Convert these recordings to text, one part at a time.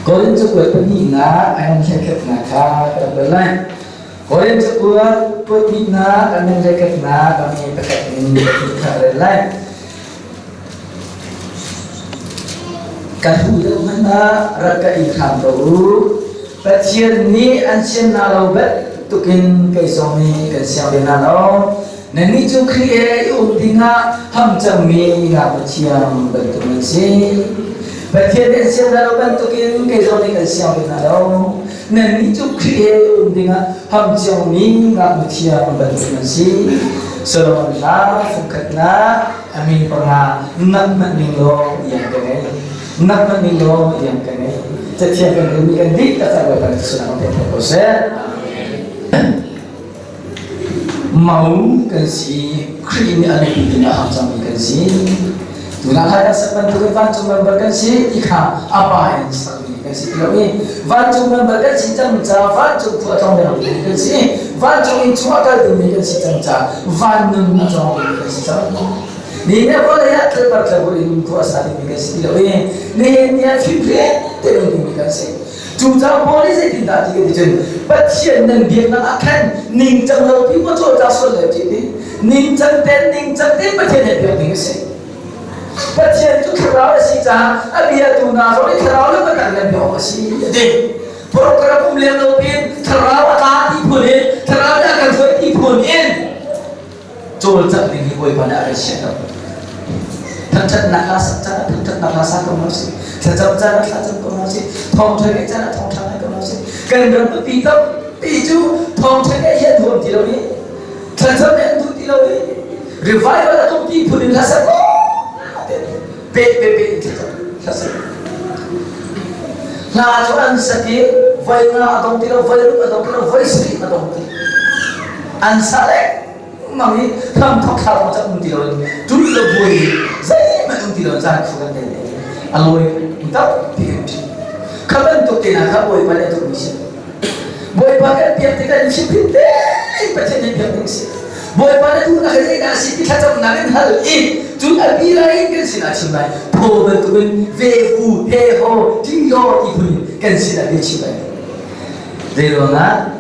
Korin cakuat pahnihnak a ngan hlekhatnak kha ka rak rel lai. Korin cakuat pahnihnak a ngan hlekhatnak a mi pakhat in pahnih kha ka rel lai. Ka hlu deuh hmanh ah rak ka in hram ko u. Pathian nih an sian hna lo bantukin kei zong nih kan siang ve hna lo. Nannih cu Khrih he i um dingah ham cangmi ngaknu thiang bantuk nan si. Pathian nih an siang hna lo bantukin kei zong nih kan siang ve hna lo. Nannih cu Khrih he i um dingah ham cangmi ngaknu thiang bantuk nan si. Solomon hla fungkhatnak a min panga nak hmanh ning law iang ka ngei. Nak hmanh ning law iang ka ngei. Cathiang kan relmi kan dih taktak Bawipa nih sunang pe ko seh. Mau kan si, Khrih nih a nupi ding a hang cangmi kan si. Tunah khan a sak bantukin vancung member kan si ti kha a pa in sakmi kan si ti lo i vancung member kan si cang ca vancung khua a tlawng dingmi kan si vancung inn chung a kal dingmi kan si cang ca van nun a cawng dingmi kan si cang. Ni ne vawlei ah tlaibar tlabur in khua a sa dingmi kan si ti lo i nihin ni ah fimhring te um dingmi kan si. Cucaah Paul nih zeitindah ti kan ti cun Pathian nan biaknak ah khan ningcang lo pi maw cawlcang sual le ti ti ningcang ten ningcang ten Pathian he biak ding a si. Pathian cu thlarau a si caah a biatu hna zong nih thlarau le biatak nan biak awk a si a ti. Program um lem lo pin thlarau a tla ti phun in thlarau nih a kan hruai ti phun in cawlcangh ding hi Bawipa nih a kan sianh lo. Thangṭhatnak hla sak caan ah thangṭhatnak hla sa ko hna usih. Thlacam caan ah thlacam ko hna usih. Thawngṭha ngeih caan ah thawngṭha ngai ko hna usih. Kan ram mipi tampi cu thawngṭha ngeih hi an huam ti lo i thlacam hi an duh ti lo i revival a tum ti phun in hla sak pe pe pe in thlacam hla sak. Hla cu an sak i voi nga a dong ti lo, voi ruk a dong ti lo, voi sarih a dong ti. An sa le mang i hram thok thla zong cak um ti lo tul lo buai zeihmanh um ti lo caan khu kan nei a lawi tampi kan ṭhi kha bantuk te hna kha Bawipa nih a duhmi si Bawipa kan biak tikah in fimhrim tein Pathian nih biak ding si Bawipa na duhnak hi zeidah a si ti thlacamnak in hal i cun a bira in kan sinah chim lai thaw bantukin ve hu he ho ti law ti phun in kan sinah bia chim lai zei ruangah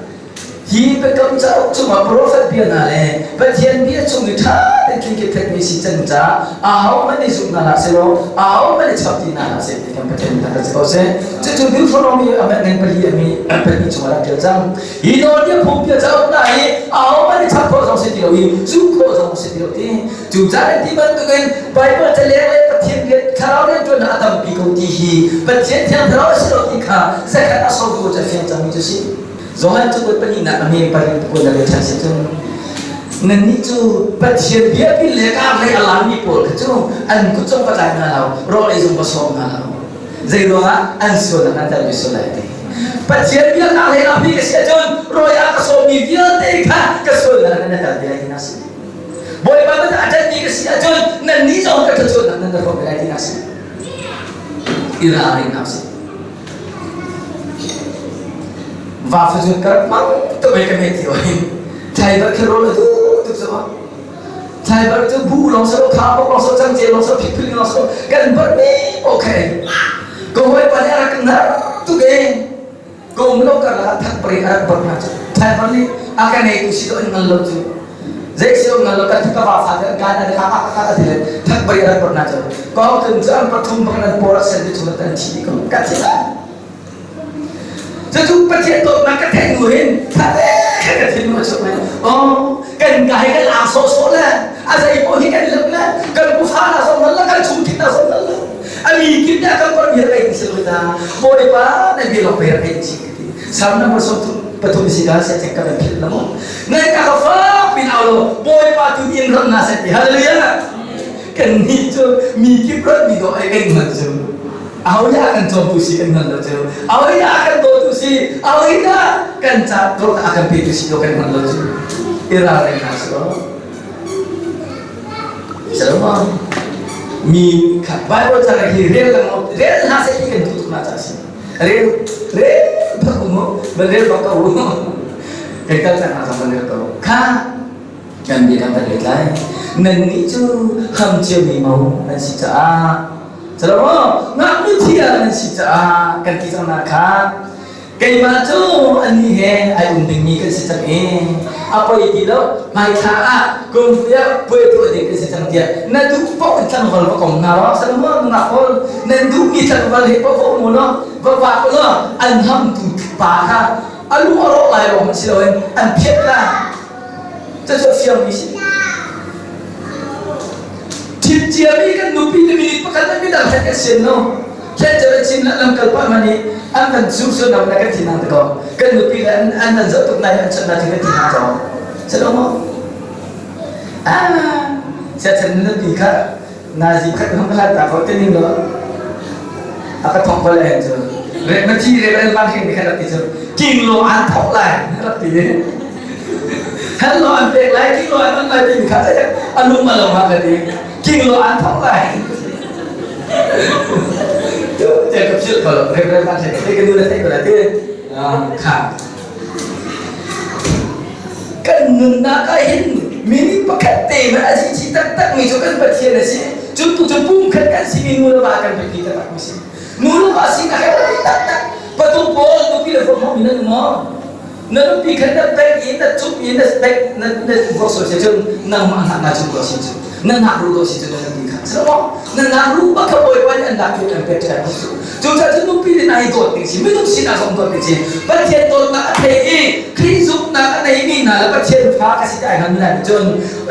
Hi biakam cauk chungah profet bia hna le Pathian bia chung i ṭha tein tling mi si cang caah ahohmanh nih zumh hna hlah sehlaw ahohmanh nih chap ti hna hlah seh ti kan Pathian nih kan si ko seh. Cucu Deuteronomy a ngan pali a mi pahnih chungah rak ṭial cang. Hi nawlbia phungbia cauk hna hi ahohmanh nih chap khawh zong si ti lo i zumh khawh zong si ti lo ti. Cucaah ti bantukin Bible caleng le Pathian rian thlarau rianṭuannak a tampi ko ti hi Pathian thiang thlarau a si lo ti kha zakhat a sawm ko cu a fiang cangmi cu si. Johan cu kut pahnihnak a me pari kun a ṭhan si cun nannih cu Pathian biakinn le kar lei a laami pawl kha cu an kut zong va tlai hna lo rawl ei zong va sawm hna lo zei ruangah an sualnak an telmi sual lai ti Pathian bia kar lei lami ka si ahcun rawi ah ka sawmmi vialte kha ka sualnak nan tel ti lai ti na si Bawipa ban a ṭanmi ka si ahcun nannih zong ka thluachuahnak nan hrawm lai ti na si i ralring hna usih Va fazun ka rak hmang tuk i ka hmet lio hin thlaibar khi rawl a duh tuk cu thlaibar cu bu lawng si lo kha bok lawng si lo cangcel lawng si lo phikphil lawng si lo kan bar mi okay ka hawipa nih a rak nar tuk e ka um lo kar lakah thak pari a rak bar hna cu thlaibar nih a ka nei tu si do in ngal lo cu zei si lo ngal lo kan ka va fa kan kan an ka ka ka ka ti le thak pari a rak bar hna cu ka tun cu an pathum bak nan por a sen ti chung an thi ko ka thi Cucu Pathian dawtnak ka theih hnu hin kha ka thinlung a chuak mai. Oh, kan ka hi kan ang sawhsawh le a zei paoh hi kan lam le kan pufa na zong nan la kan chungkip na zong nan la a mi kip nih kan kor mi rak ei si lo ta Bawipa na bia lawng pei rak ei chi ka ti Salm number 33 si ka se chek ka kan philh la mo ngai ka ka fak pin au lo Bawipa tu in ram na se ti hallelujah kan nih cu mi kip rat mi do ai kan man cu Aho dah kan cawmtu si kan hngal lo cu. Aho dah kan dawtu si, aho dah kan ca dawt a kan petu si to kan hngal lo cu. I ralring hna si lo. Salomon mi kha Bible ca hi rel lang rel hna se ti kan duh tuk na ca si. Rel rel bak mu, ban rel bak ko. Kan kal cang hna ban rel ko. Kha kan bia kan let lai. Nan nih cu ham cia mi mo nan si caah. Calo ngaknu thiang nan si caah kan ti cang na kha keimah cu annih he ai um dingmi kan si cang i a poi ti lo hmaithla ah kum ah puai tuah ding kan si cang tiah na duh paoh in tlangval va kom hna law salmo nungak pawl nan duhmi tlangval he paoh va um u law va vak u law an hamtu pa kha a lu a rawh lai lawng si loin an phiat la cucu a fiangmi si Thit ciami kan nupi le minute pakhat an midang hlet kan sian no. Hlet cu chin lamkal pa man i an kan su su nam na kan thin hang ko. Kan nupi le an an nan zoh tuk nai an chawnh na thin kan thin hang ko. Salo mo. Ah, sia chan nupi kha nazi khat hong hlat ta ko te ning lo. A ka thong ko le hen cu. Re ma thi re ren bang hin kha rak ti cu. King lo an thok lai rak ti. Hel lo an pek lai king lo an man lai timi kha a lung a lo ha ka ti king lo an thok lai tu te ka phil ko lo rem rem an te ka nu na thei ko la ti kha kan nunnak ah hin minute pakhat te man a si chi taktak mi cu kan Pathian a si cu tu cu pum khat kan si mi nu le va kan biapi taktak mi si nu le va sinak he biapi taktak patung pawl nupi le fa mi nan maw Na nupi kha na bek i na cup i na bek na na vuak sual si cun nangmah hna na cung ko si cu na nak ru ko si cu na nupi kha si maw na nak ru bak kha bawipa nih an lak an pek ṭhan si cu cucaah cun nupi nih nai dawt ding si minung sinah zong dawt ding si Pathian dawtnak a thei i Khrih zumhnak a neimi hna le Pathian fa ka si ti ai hngalmi hna nih cun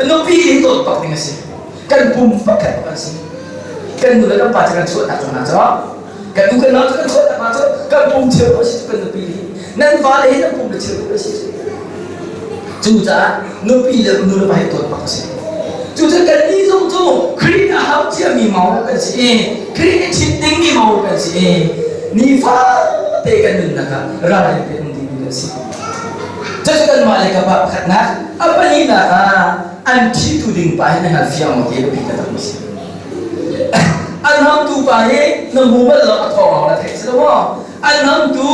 nupi nih dawt bak ding a si kan pum pakhat kan si kan nu le kan pa cu kan chuahnak cang hna cu Kan nu kan nau cu kan chuah tak cu kan pum cheu ko si cu kan nupi hi nan fale hi nan pum le cheu ko si cucaah nupi le nu le pa hi tuan bak a si cucu kan nih zong cu Khrih a hau ciami mau kan si i Khrih nih chim dingmi mau kan si i nifate kan nunnak ah ralrin pe um dingmi kan si cucu kanmah le ka pa pakhatnak a pahnihnak ah an ṭhitu ding pa hi na hngal fiang maw ti a biapi taktak mi si An hamtu pa hi na hmu bal lo a thawng lawng na theih si lo maw? An hamtu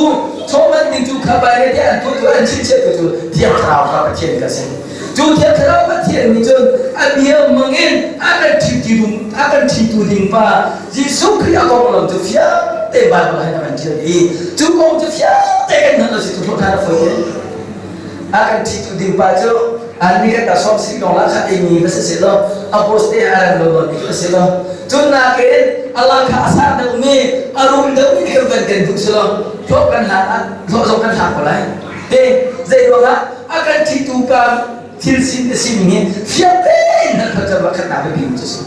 chawhman ding cu kha bai tiah an tuahtu an chimchiahtu cu Thiang Thlarau kha Pathian ka si. Cu Thiang Thlarau Pathian nih cun a bia mangin a kan ṭhitu a kan ṭhitu ding pa Jesuh Khrih a konglam cu fiang te Bible ah hin a kan ṭial i cu kong cu fiang te kan hngalh lo si cu hlawh a fawi a kan ṭhitu ding pa cu an mi kan ta som si lawng lah kha eimi va si se law a boss te a rem lo nawn mi si law cun nakin a lang kha a sang deuh mi a rum deuh mi kan van kan duh si law hlawh kan hlan ah hlawh zong kan hlang ko lai te zei ruangah a kan ṭhitu pa thil sin a si ning hi fiang tein nan khat cam khat nak biapi cu si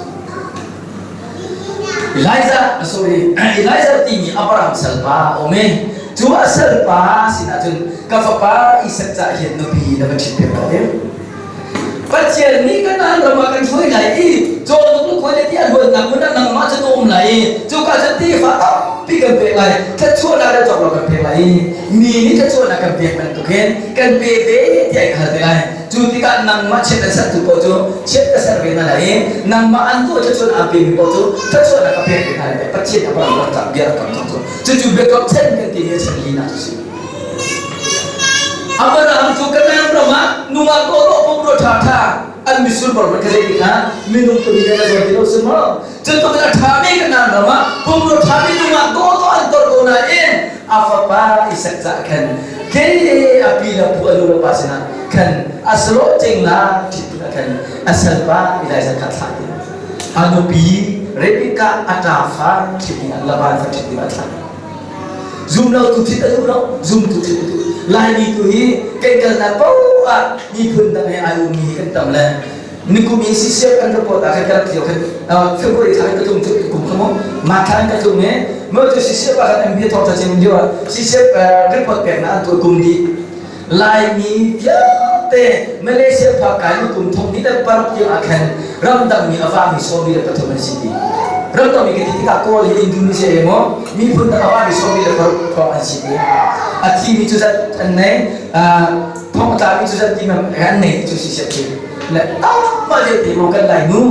Elijah sorry Elijah timi Abraham salpa a um i cu a salpa sinah cun ka fapa Isak cah hin nupi na va ṭhit piak ko ding Pathian nih Kanaan ram ah kan hruai lai i cawhnuk le khuai le ti a luannak hmun ah nangmah cu na um lai i cuka cun tefa tampi kan pek lai thluachuahnak le cawk lo kan pek lai i mi nih thluachuahnak kan pek bantukin kan pe ve tiah ai hal te lai Cu tikah nangmah chiat an sertu paoh cu chiat ka ser ve hna lai i nangmah an tuah thluachuah aan pemi paoh cu thluachuahnak ka pek ve hna lai tiah Pathian a rak rak cah bia rak kam cang cu. Cucu biakam chan kan timi a chan linak cu si. Abraham cu Kanaan ram ah nungak dawhdawh pumrua ṭhaṭha an misur bor ka zei ti kha minung tu nih na zawn ti lo si maw? Cu a ṭhami Kanaan ram ah pumrua ṭhami nungak dawhdawh an tor ko nain a fapa Isak cah khan ke a pi le pu a nu le pa sinah khan a salo cing la ṭhit tikah khan a salpa Elijah kha thlah ding a nupi Rebekah a ṭafa ṭhit dingah Laban fa ṭhit dingah a thlah zum lo tu ṭhit a duh lo zum tu ṭhit a duh Laimi tu hi kan kalnak paoh ah miphun dang he ai ummi hi kan tam le nikum i CCF kan report ah khan ka rak lio khan February thla in ka tlung cu kum kha mu ma thla in ka tlung i mo cu CCF ah khan an bia thawng chin lio ah CCF report pek na an tuah kum dih Laimi vialte Malaysia phak kai nu kum thong ni le paruk tiang ah khan ramdang mi a vami sawmi le pathum an si ti ramdang mi ka ti tikah Kawl hi Indonesia he maw miphun dang a vami sawmi le paruk thong an si ti a thi mi cu zat an nei thong a tlami cu zat ti an nei ti cu CCF cu le amah vialte maw kan lai nu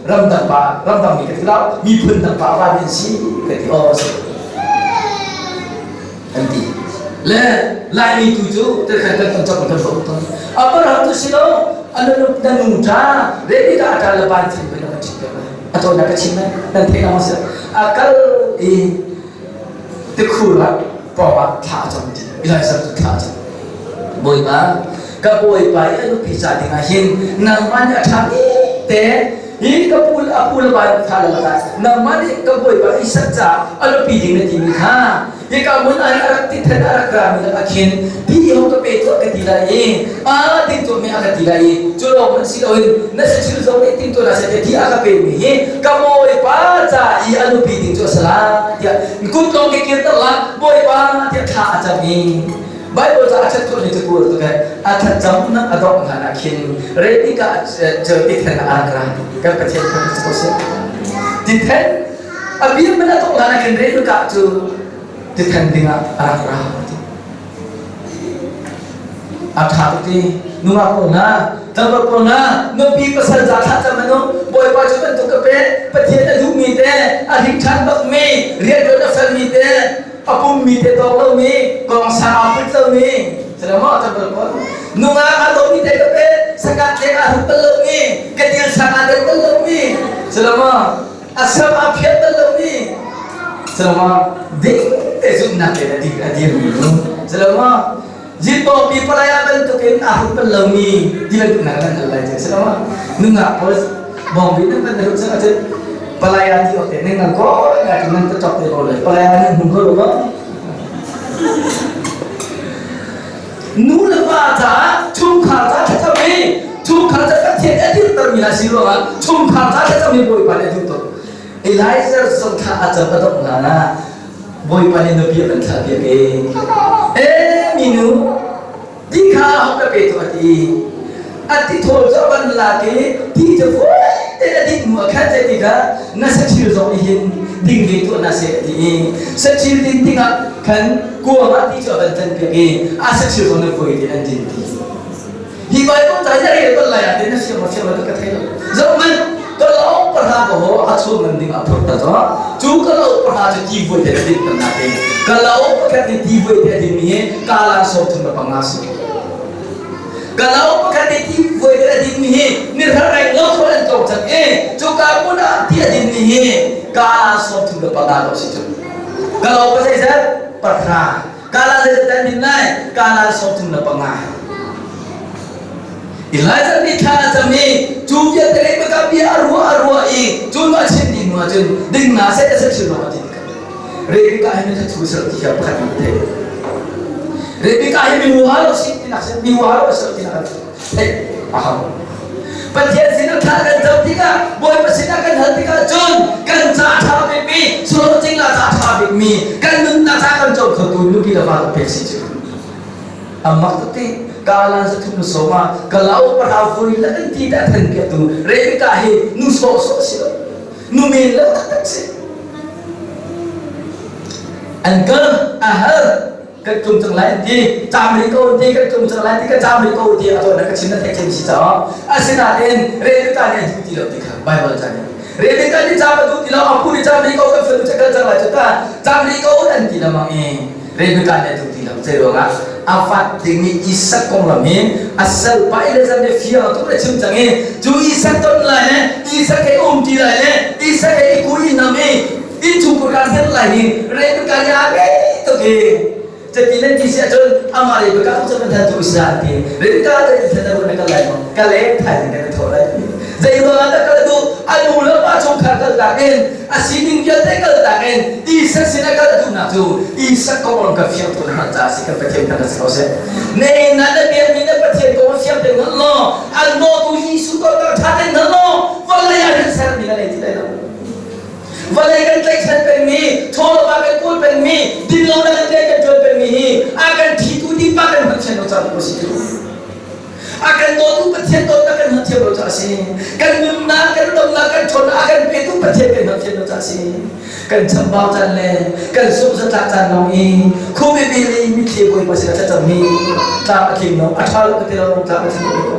ramdang pa ramdang mi ka ti lo miphun dang pa va an si ka ti aw si an ti le laimi tu cu te khan kan kan chok kan chok ton abraham tu si lo anu na nu ta ready ka ata la ban thin kan kan chit pe. A cawnnak ka chim nan theih lo maw A kal i tikhur ah pawng ah thla a cam ti. Elijah cu thla a cam. Bawipa, ka bawipa i a nupi ca ding ah hin nangmah nih a ṭha te hi ka pu a pu le pa tha le ta nangmah nih ka bawipa Isak ca a nupi ding na timi kha hika hmun ah a rak ti then a rak rami lakah khin ti ho ka pe tuah ka ti lai i a ting tuah mi a ka ti lai i cu lawng hmanh si loin na sathil zong nih ting tuah na se ti a ka pe mi hi ka bawipa ca i a nupi ding cu a si la tiah kut lawng ke kir ter la bawipa tiah thla a cam i Bible ca a that tuah ni cu kur tu a that cam nak a dongh hlan ah khin Rebecca cu ti then a rak ra kan Pathian kan ko seh ti then a bia man a dongh hlan ah khin Rebecca cu ti then ding ah a rak ra a tha tuk ti nungak ko na tlangval ko na nupi pasal za thla cam anu bawipa cu bantuk ka pe Pathian a duhmi te a hring ṭhan bak mi rian ṭuan a fel mi te a pummi te tawk lomi kong sang aa put lomi maw tlangval pawl nungak a dawmi te ka pe sakat leng aa hruk bal lomi ka dil sang aa del bal lomi maw a sam aa phiat bal lomi maw ding te zumhnak te a dir a dirmi nu maw Zitpawpi palaya bantukin aa hruk bal lomi ti bantuk nak nan hal lai cu si lo ma nungak pawl bawngbi nan kan hruk cang ahcun palaya ti awk te nan ngal ko ya nan ta chok te ko le palaya nan hmu ko lo nu le pa caah chungkhar ca thlacam i chungkhar ca Pathian a dirtermi hna si ruangah chungkhar ca thlacam i Bawipa nih a duh tuk Elijah zong thla a cam a dongh hlan ah Bawipa nih nupi a kan thlah piak e. E minu ti kha hong ka pe tuah ti. A ti thawl cu a van lak i ti cu fawi tein a ding hnu ah khan zei ti kha na saṭhil zong nih hin ding ve tuah na seh a ti i saṭhil din dingah khan kuang ah ti cu a van tlan piak i a saṭhil zong nih fawi tein an din ti. Hi Bible ca hi a rel bal lai ah tin na siam ma siam lo ka thei lo. Zoh man ka lo pahra ka ho a chung ngan ding a phur ta zo. Cu ka lo pahra cu ti vui te din kan na te. Ka lo pakhat ni ti vui te din mi hi kala so thum na panga si. Ka lo pakhat ni ti vui te din mi hi ni har reng lo thol an tong chak e. Cu ka mun ah ti a din mi hi kala so thum na panga lo si cu. Ka lo pa zei zat pahra Kala zeizat min lai? Kala 35. Elijah nih thla a cam i cu vialte lei baka bia a ruah a ruah i cu nu a chim ding hnu ahcun ding na seh a seh lawng a ti tikah Rebecca hi mi thu ser ti kha pakhat in thei Rebecca hi mi halo si tinak si mi halo si tinak theih a hau Pathian sinah thla kan cam tikah Bawipa sinah kan hal tikah cun kan ca ṭha bikmi sullam cingla ca ṭha bikmi kan nunnak ca kan co khotu nupi le va pek si cu amak tuk ti kalan zathum nu soma kalau parau vui la kan ti ta than piak tu Rebecca hi nu sawh sawh si lo nu men lo taktak si an kal a hal kan tlung cang lai an ti caam rih ko an ti kan tlung cang lai ti kan caam rih ko ti a tuah na ka chim na theih chin si caah asinain Rebecca nih a duh ti lo ti kha Bible ca nih Rebecca nih caam a duh ti lo a pu nih caam rih ko kan fanu cu kal cang lai cu ta caam rih ko an ti lengmang i Rebecca nih a duh ti lo zei ruangah a fat dingmi Isak konglam hi a salpa Eliezer nih fiang tuk le chim cang i cu Isak ton lai le Isak he um ti lai le Isak he i kui nam i innchungkhur kaa ser lai hi Rebecca nih aa ngei tuk hi cati nan ti si ahcun amah Rebecca cu kan than tu Israel ti Rebecca te than na na kal lai maw ka le thai ding kan tho lai zei ruangah dah kal duh a nu le pa chungkhar kal tak in a sining vialte kal tak in Isak sin a kal duhnak cu Isak kong ka fiang tu na ca si kan Pathian kan si ko seh ne na na biakmi na Pathian kong fiang te ngal law an dawtu Jesuh kong ka tha te ngal law vawlei ah hin sermi na nei ti lai lo Vawlei kan tlaihchan pengmi, chawlawva kan kawl pengmi, dinlonak kan tlaih kan ṭuan pengmi hi a kan ṭhitu ding pa kan hngalhthiam lo caah a si cu. A kan dawtu Pathian dawtnak kan hngalhthiam lo caah a si. Kan nunnak, kan damnak, kan ṭhawnnak a kan petu Pathian kan hngalhthiam lo caah a si. Kan chambau caan le kan sungh-zatlak caan lawng i khuapi i mitthli Bawipa sinah thlacammi tlam a tling lo, a ṭha lo ka ti lo, tlam a tling lo.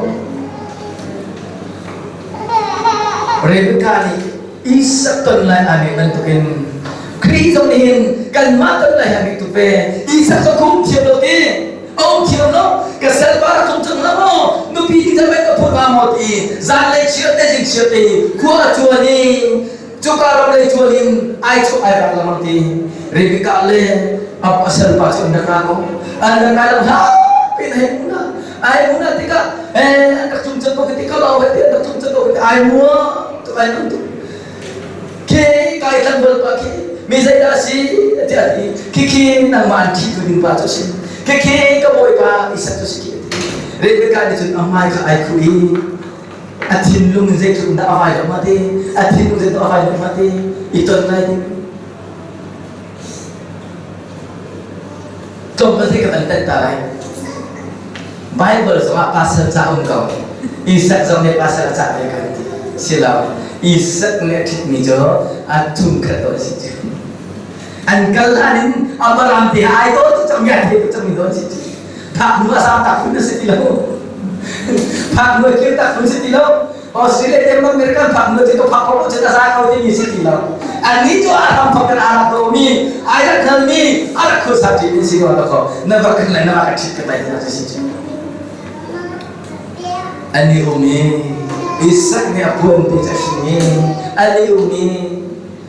Rebecca nih Isak ton lai aa ngeih bantukin Khrih zong nih hin kanmah ton lai aa ngeih tuk ve. Isak cu kum thiam lo ti, a um thiam lo, ka salpa rak tlung cang hlah maw, nupi ding cang ka phut hnga maw ti zanlei chiar te zing chiat i khua a cuan i cuka ram lei cuan in ai chuak ai rak lengmang ti Rebekah le a pasal pa cu an rak ra ko. An rak ra lo hlah pin hei muna ai muna tikah eh an rak cung cang ko ka ti ka lo he ti an rak cung cang ko ka ti ai mua tu ai nung tu khi kai tlangval pa khi mi zeidah a si tiah a ti khikhi nangmah an ṭhitu ding pa cu a si khikhi ka bawipa Isak cu si khi a ti Rebekah nih cun a hmai kha ai khuh i a thinlung in zeitluk dah a vai lo ma ti a thinlung zeitluk a vai lo ma ti i ton lai ding Tlawmpal te ka van tanh ta lai. Bible zongah pasal ca um ko. Isak zong nih pasal a cah ve kan ti. Si lo. Isak nih a ṭhitmi cu a thum khat ko si cu. An kal hlan in Abraham te ai daw tu cang mi ai thei tu cang mi daw si cu. Phak hnu a sam tak phun a si ti lo. Phak hnu a kir tak phun si ti lo. Australia te American phak nu cu phak ko cu za ko ti mi si ti lo. Annih cu a ram phak kan a rak do mi, ai rak hngal mi, a rak khuasa ti mi si ko ko. Na va kan lai na va ka ṭhit ka lai ti si cu. Ani um i Isak nih a puan te cu a hrin i ani um i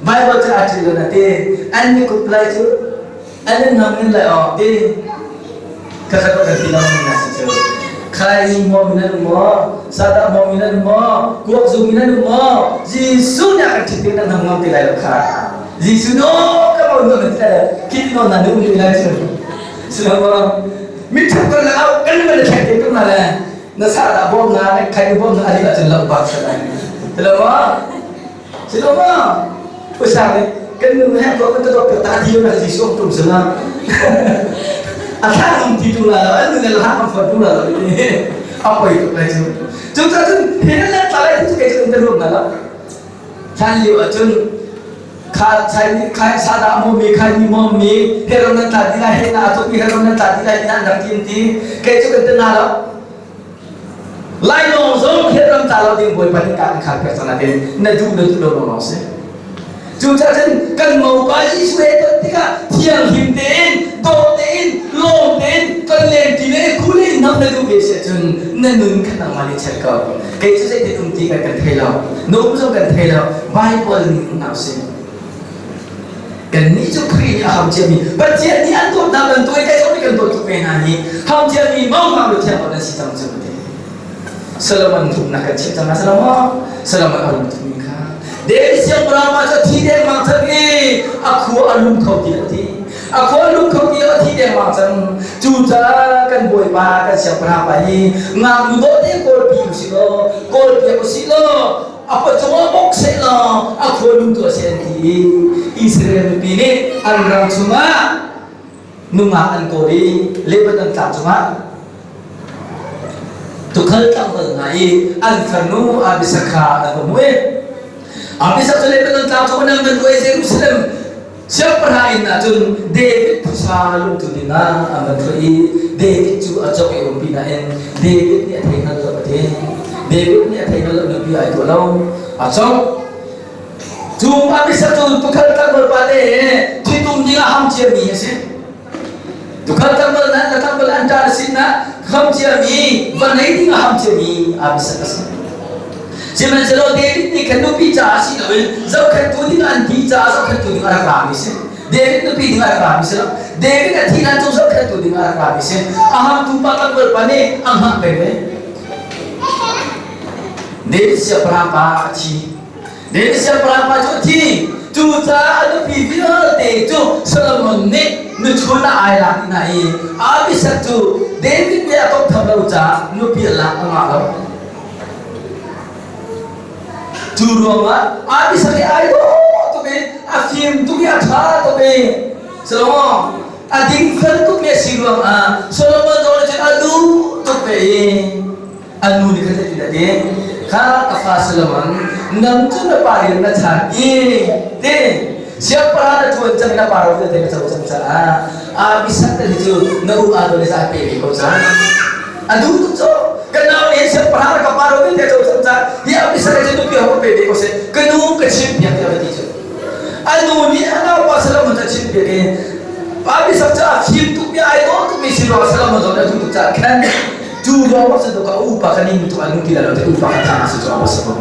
Bible cu a ṭil lo na te an ni kup lai cu an in hmang in lai awk ti ka khat kan ti lo na si cu khai mi maw min an um maw sadah maw min an um maw kuak zu min an um maw Jesuh nih a kan ṭhit nan hmang ngam ti lai lo kha Jesuh no ka mo no nan ti lai khi ti no nan um ti lai cu silo mi ṭhut kan la au kan man thlek te tung na le na sadah bawm na na khai bawm na ali ahcun lo bak sa lai silo maw Silo ma? Usa nih kan nu he ko kan dawt ta ti na Jesuh tum sila. A thla um ti tu la lo, an nu ne la kan fon tu la lo ti. A poi tuk lai cu. Cu ca cun he le tla lai cu kei cu kan ruam na lo. Hlan lio ahcun kha chai khai sa da mo mi khai mi mo mi he ram nan tla ti lai he na tuk mi he ram nan tla ti lai ti nan rak ti ti kei cu kan te na lo. Lainawng zong Vietnam ta lo ding Bawipa nih kan khar piak cang natin na duh na duh lo lawng si. Cucaah cun kan mopa Jesuh he ton tikah thianghlim tein, dawt tein, lawm tein kan len ti le khu le nam na duh ve si ahcun na nun kha nangmah nih check ko. Kei cu zeitin um ti kan kan thei lo. Na um zong kan thei lo. Bible ning um hna usih. Kannih cu Khrih nih a ham ciami Pathian nih an dawt hna bantuk in kei zong nih kan dawt tuk ve hna hi ham ciami mangmang lu thiang nan si cang cu ti. Solomon rumnak kan chimh cang Solomon Solomon a rum tukmi kha David siangpahrang pa cu thi dengmang cang i a khua a lum kho ti lo ti a khua a lum kho ti lo a thi dengmang cang cucaah kan bawipa kan siangpahrang pa hi ngaknu dawh te kawlpi usih law kawlpiak usih law a pawcawm bawk sehlaw a khualum tu a si an ti i Israel mipi nih an ram chungah nungak an kawl i Lebanon tlang cungah tukhal tlangval hna i an farnu Abisak kha an va hmuh i Abisak cu Lebanon tlang cungah nan van i Jerusalem Siangpahrang inn ah cun David phusa lungtun dingah an van thluah i David cu a cawk i umpi nain David nih a thei hngal lo a ti. David nih a thei hngal lo nupi ai tuah lo. A cawk. Cu Abishag cu tukhal tlangval pa te thitum dingah ham ciami a si. Tukhal tlangval nan la tlangval an ṭa na sinah ham ciami va nei dingah ham ciami Abishag a si. Sihmanhsehlaw David nih khan nupi caah si loin zohkhenhtu ding an ti caah zohkhenhtu ding a rak rami si. David nupi ding a rak rami si lo. David a thih hlan cu zohkhenhtu ding a rak rami si. A hamtu pa tlangval pa nih a hngah peng ve. David siangpahrang pa a thi. David siangpahrang pa cu a thi. Cucaah a nupi vialte cu Solomon nih nuchun ah ai lak hna i Abishag cu David nih a tawnghtham lo caah nupi a lak a ngah lo. Cu ruangah Abishag hi ai dawh tuk i a fim tuk i a ṭha tuk i Solomon a dingfel tukmi a si ruangah Solomon zong nih cun a duh tuk ve i a nu nih khan zeitin a ti kha ka fa Solomon nang cu na pa rian na chan i ti siangpahrang na ṭuan cang na pa ro vialte na co cang caah Abishag hi cu na u Adonijah pe ve ko cang A duh tuk cu ka nau nih siangpahrang ka pa ro vialte co cang ca hi Abishag cu nupi ho pe ve ko seh ka nu ka chim piak tiah va ti cu a nu nih a naupa Solomon cu a chim piak i Abishag cu a fim tuk mi ai dawh tuk mi si ruang Solomon zong nih a duh tuk caah khan cu ruang bak cu ka upa ka ning tuk a nu ti lo te upa ka thang a si cu a si ko.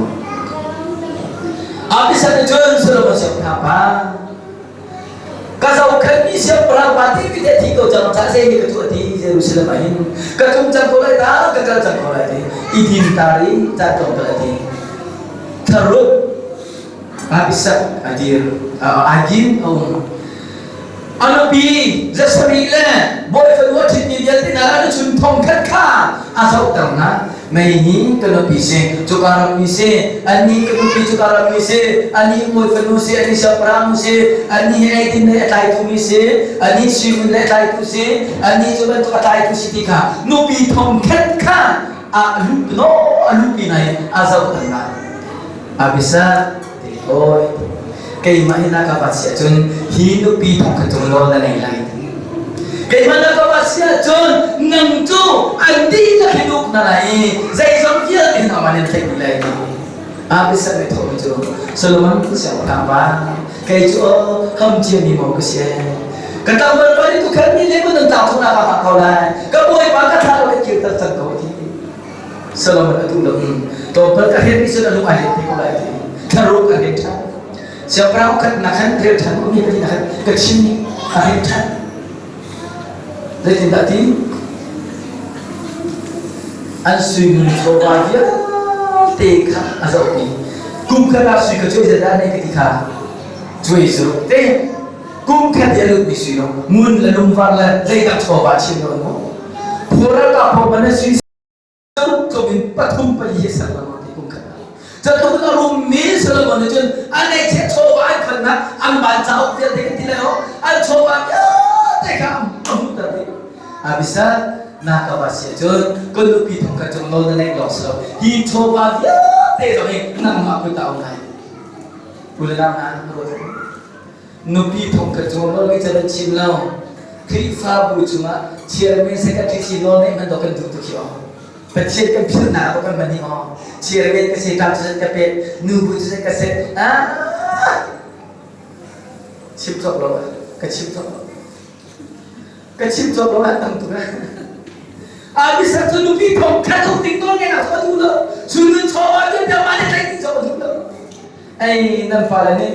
Abisag nih cun Solomon siangpahrang pa ka zohkhenhmi siangpahrang pa ti te thi ko cang ca zei nih ka tuah ti Jerusalem ah hin ka tlung cang ko lai ta ka kal cang ko lai ti i din ta ri ca tlawm ko lai ti tharuk Abisag a dir ai din a um a nupi zasarih le bawi fanu a ṭhitmi vialte hna an chun thong khat kha a zohter hna. Mei hi ka nupi si, cuka rammi si, annih ka nupi cuka rammi si, anih bawi fanu si, anih siangpahrang si, anih hi eidin lei a tlaitu mi si, anih suimun lei a tlaitu si, anih cu bantuk a tlaitu si ti kha nupi thong khat kha a lup no a lupi hna i a zohter hna. Abisag Hawi, keimah hi na ka vat si ahcun hi nupi thong khat cung nawl na ngei lai. Keimah na ka vat si ahcun nang cu an dihlak hin uk na lai i zeizong vialte hin amah nih tlaih dih lai ti. Abisag nih thawhmi cu Solomon siangpahrang pa kei cu ham ciami maw ka si ka tlangval pa nih tukhal mi le nan tlak thawknak ah ka ko lai ka bawipa ka thlah lo ka kirter cang ko ti Solomon a duh lo in tlawmpal ka hren cun a lung ai let te ko lai ti thlaruk a hren ṭhan siangpahrang khat na khan rel ṭhan mi pahnih na khan ka chim a hren ṭhan zeitindah ti an sui chawva vialte kha a zohpi kum khat ah sui ka cuai zedah nei ka ti kha cuai zuruk te kum khat i a lutmi sui lo ngun le lungvar le zeidah chawva chim lo mu phural ka pho man sui zaruk tluk in pathum pali hi ser lengmang ti kum khat ah Catluk a rummi Solomon nih cun a ngeihchiah chawva an khonnak an van cauk vialte kan ti lai o an chawva vialte kha a hmuhter dih Abisag na ka va si ahcun kan nupi thong khat cung nawl na neih lawng si lo hi chawva vialte zong hi nangmah kut ah um lai u le nau hna ruat nupi thong khat cung nawl ngeih can an chim lo Khrihfabu chungah chairman secretary si nawl neih hmanh dawh kan duh tuk hi aw Pathian kan philhnak ah kan hman hi aw chairman ka si ṭam cu ka pek nubu cu ka si ah chim cawk lo ka chim cawk lo ka chim cawk lo an tam tuk Abisag cu nupi thong khat uk ding nawl ngeih nak a duh lo sunun chaw ah tiah mah le tlaih ding zong a duh lo Ei nan fale nih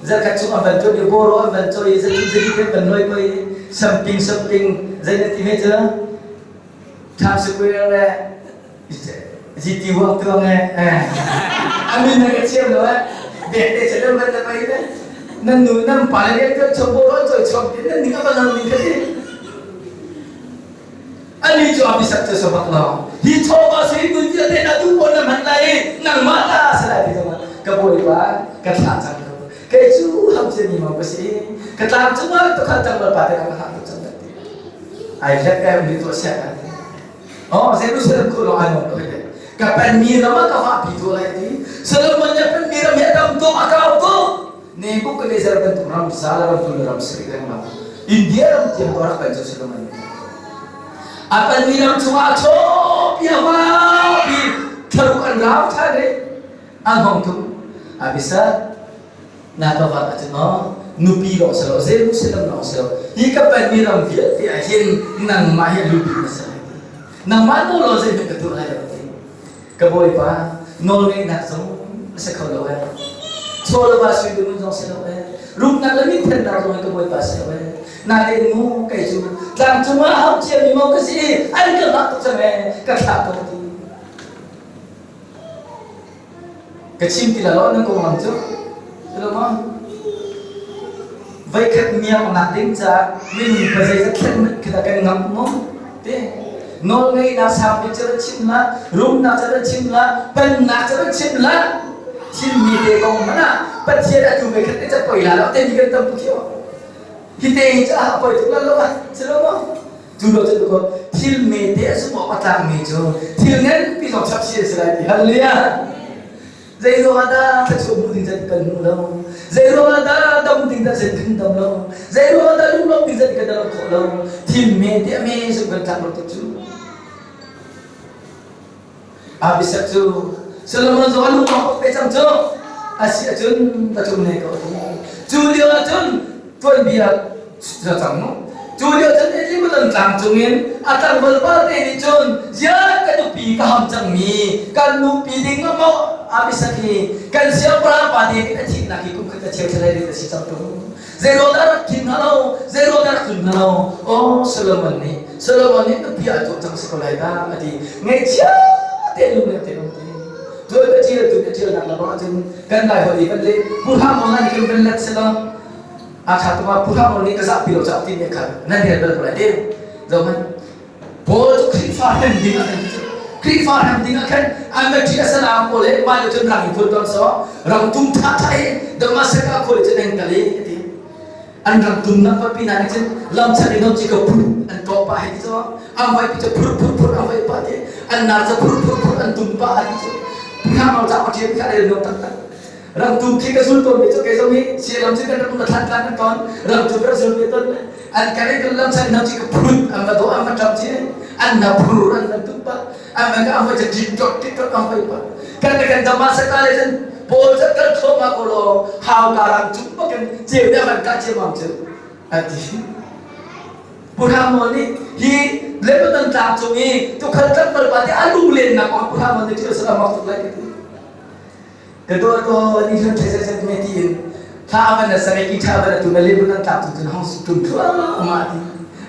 zarkhat chung an van tuan i bawraw an van cawi i zathum zali an van nawi ko i samping samping zei na ti hme cu Times Square le GT Walk tuang e amin na ka thiam lo eh bek te chalam van na pai le nan nu nan pa le rian tuan chom bawraw cawi chom ti nan ning a van ning kha ti Ani cu a bisak cu sa bak lo. Hi chawva sui nun vialte na duh pawl na hman lai i nangmah ta a si lai ti zongah ka bawipa ka thlah cang ko. Kei cu ham ciami maw ka si. Ka tlang cungah tukhal tangval pa te ka hah tuk cang ti. Ai hlet kai um tuah siak an ti. Oh, Jerusalem khu lawng ai nuam ko hei. Ka penmi ram ah ka vahpi tuah lai ti. Solomon nih penmi ram hi a tam tuk a kau tuk. Nebuchadnezzar bantuk ram sala ram tul ram sari lengmang India ram tiang ko rak pen cu Solomon a panmi ram chungah a chawpi a vapi thlaruk an rau ṭhan i an hong tum abisa na ka vat ahcun maw nupi lawng si lo Jerusalem lawng si lo hi ka panmi ram vialte ah hin nangmah hi lu bik na si lai nangmah nawl law zeihmanh ka tuah lai lo ti Ka bawipa, nawlngeihnak zong a si kho lo ee. Chaw le va sui ding zong si lo ee. Rumnak le minthennak zong hi ka bawipa si lo ee. Natein mu kei cu tlangcung ah hau ciami mo ka si i an ka hngah tuk cang ee ka thlah ko ti. Ka chim ti la lo nan konglam cu. Hello ma. Voikhat miaknak ding caah minung pa zeizat thlen hmanh khi dah kan ngamh maw? Te nawlngeihnak sangbik cu rak chim hlah, rumnak cu rak chim hlah, pennak cu rak chim hlah. Thimmi te kong hmanh ah Pathian atu voikhat te ca poi la lo te mi kan tam tuk hi Hi te hi cu a poi tuk la lo ah si lo maw? Cu lo cu ko thil me te a sum awk a tlakmi cu thil nganpi zong chap si a si lai ti hallelujah. Zei ruangah dah thluachuah hmuh ding zat kan hmu lo? Zei ruangah dah dam ding zat kan dam lo? Zei ruangah dah lunglawmh ding zat kan dam khawh lo? Thim me te a me zung kan tlak lo tuk cu. Abisag cu Solomon zong a lung a pe cang cu. Asi ahcun va tlung ne ko ti. Cu lio ahcun tuanbia za cang mu. Cu lio cun Lebanon tlang cungin a tlangval pa te nih cun ziah ka nupi ka ham cangmi kan nupi ding maw? Abisak hi kan siangpahrang pa David a thihnak hi kum khat a cheu thlalai rit a si cang tung. Zei ruang dah rak thin hnga lo? Zei ruang dah rak tlun hnga lo? Oh Solomon nih Solomon nih nupi a tuah cang si ko lai dah a ti. Ngaihchia te lung le te lung ti. Tuan ka ṭial tu ka ṭialnak la bang ahcun kan lai holh i kan leh Pu Hram Aung nih kan van let selaw a ṭha tuk ah Pu Hram Aung nih ka zahpi lo caah ti mi kha nan rel bal ko lai ti. Zohhmanh Paul cu Khrihfa hrem ding ah khan Khrihfa hrem ding ah khan an va ṭhi a salam pawl he mah le cun rang in phun tawn so rang tum ṭha ṭha i Damascus ah khua cun an kal i ti an rang tum nak va pin ah cun lamchan in ci ka phur an tawh pah hei ti cu an vai pi cu phur phur phur an vai pah ti an nar cu phur phur phur an tum pah ti cu phang mau ca ṭhiam kha rel nuam taktak Rangtum khi ka zul tawn mi cu kei zong hi sialam cu kan rak um thlan tlan kan ton rangtum rak zul ve ton an kan in kan lam chan hna chi ka phut an va do an va ṭam chi an na phur an van tuk pa an van ka an va cha tit tot tit tot an vai pa kan kan dama sa ka le cun paul ca kal thoma ko lo hau ka rang chung bakin ceu ne van ka ceu mam cu ati Purhamon nih hi Lebanon tlang cung i tukhal tlangval pa te a lunglen nak kong Purhamon nih thil salam mak tuk lai ka ti Ka dawt ko ni hlun thei zet me tiin thla avan na sare ki tha avan tu na Lebanon tlak tu cun hong tum thluahmah ti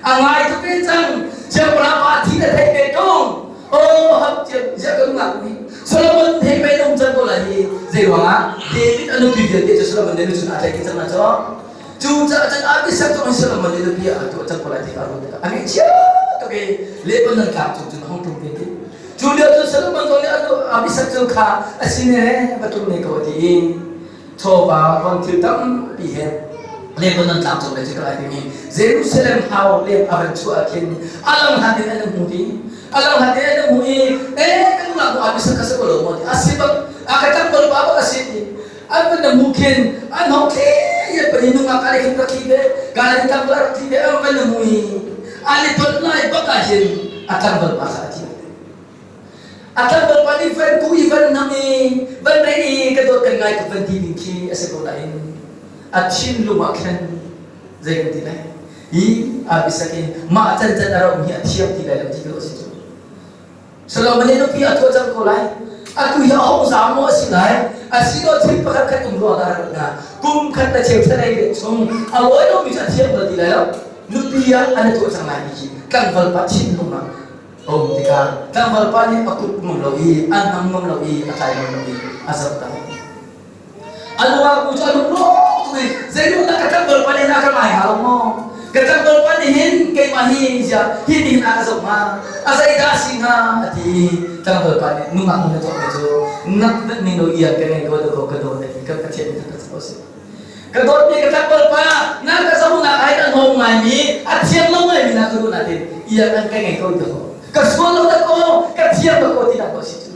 a ngai tuk ve cang siangpahrang pa thi na thei ve tung oh hap tiam zia ka ngak ni Solomon thei pe dong cang ko la hi zei ruangah David a nupi vialte cu Solomon nih cun a tlaih cang na cho cu caah cun Abishag cu Solomon nih nupi a tuah cang ko lai ti ka ruat tikah a ngaihchia tuk i Lebanon tlak cung cun hong tum ve ti Cu lio cu Solomon zong nih Abishag cu kha a sin he va tlung ne ko a ti i chawva von thil tampi he Lebanon tlang cung lei cu ka lai timi Jerusalem hau leng a van chuah ah khin a lang hlat in an hmu ti a lang hlat in an hmu i eh kan ngah bu Abishag ka si ko lo maw ti a si bak a ka tang bal pa bak a si ti an van na hmu khin an hong thli ye pani nungak ka khin rak thli ve ka le tang bal rak thli ve an van na hmu i an i ton lai bak ah hin a tlangval pa kha a thi a tlangval pa nih van ku i van nam i van rei i ka dawt kan ngai tuk van ti ding khi a si ko nain a thinlung ah khan zei kan ti lai hi Abisak in mah can can a ro hi a thiam ti lai lo ti ko a si cu Solomon nih nupi a tuah cang ko lai. Atu hi a hong zaam maw a si lai? Asilo thil pakhat khat um ruang dah rak na kum khat na cheu thalei ve chung a lawi lomi cu a thiam bal ti lai lo. Nupi ah an tuah cang lai ti hi tlangval pa thinlung ah a um tikah tlangval pa nih a kut ngam lo i a hnam ngam lo i a tlai ngam lo i a zoh ta. A nungak nu cu a lungrawk tuk i zeiruang dah ka tlangval pa nih a ka ngai hnga lo maw? Ka tlangval pa nih hin keimah hi ziah hi ti hin a ka zoh hnga? A zeidah a si hnga? A ti i tlangval pa nih nungak nu na tuahmi cu nak hmanh ning lo iang ka ngei ko dakaw ka dawt a ti ka Pathian nih ka ko si. Ka dawtmi ka tlangval pa na ka zohnak ai ka hnawm ngaimi a thiam lo ngaimi na ka ruah natin iang an ka ngei ko dakaw ka sual lo dakaw ka thiam dakaw ti dah ko si cu.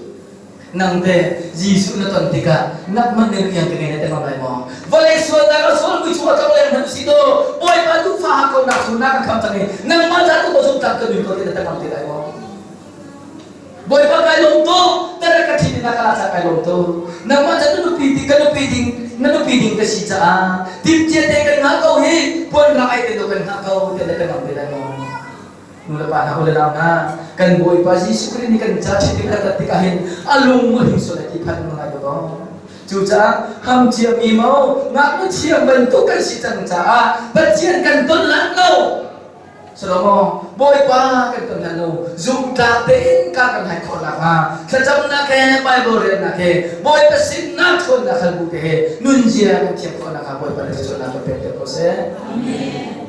Nang te Jesuh na ton tikah nangmah nih rian ka ngei na ti ngam lai maw? Vawlei sualnak a sual mui chung a tlong leng hmanh usih law Bawipa duhfa ha ko nak chung na ka kham cang i nangmah ca tu ko zung tak ka nui ko ti na ti ngam te lai maw? Bawipa kai lawm tuk tara ka thin na ka la ca kai lawm tuk nangmah ca na nupi ding ka nupi ding na nupi ding ka si caah timhcia te kan ngah ko hi puan rak ai te do kan ngah ko ti na ti ngam te lai maw? Nu le pa hna u le nau hna kan Bawipa Jesuh Khrih nih kan ca ṭhit ding a rat tikah hin a lung a hing sual lai ti phan ngai ko. Cucaah ham ciami mo ngaknu thiam bantuk kan si cang caah Pathian kan ton lan lo. Salomo Bawipa kan ton lan lo zumtlak tein ka kan hai khawh nakhnga thlacamnak he Bible relnak he Bawipa sinnak ṭhawnnak hal bu te he nunzia kan thiam khawh nakhnga Bawipa nih thluachuahnak kan pek ko seh. Amen.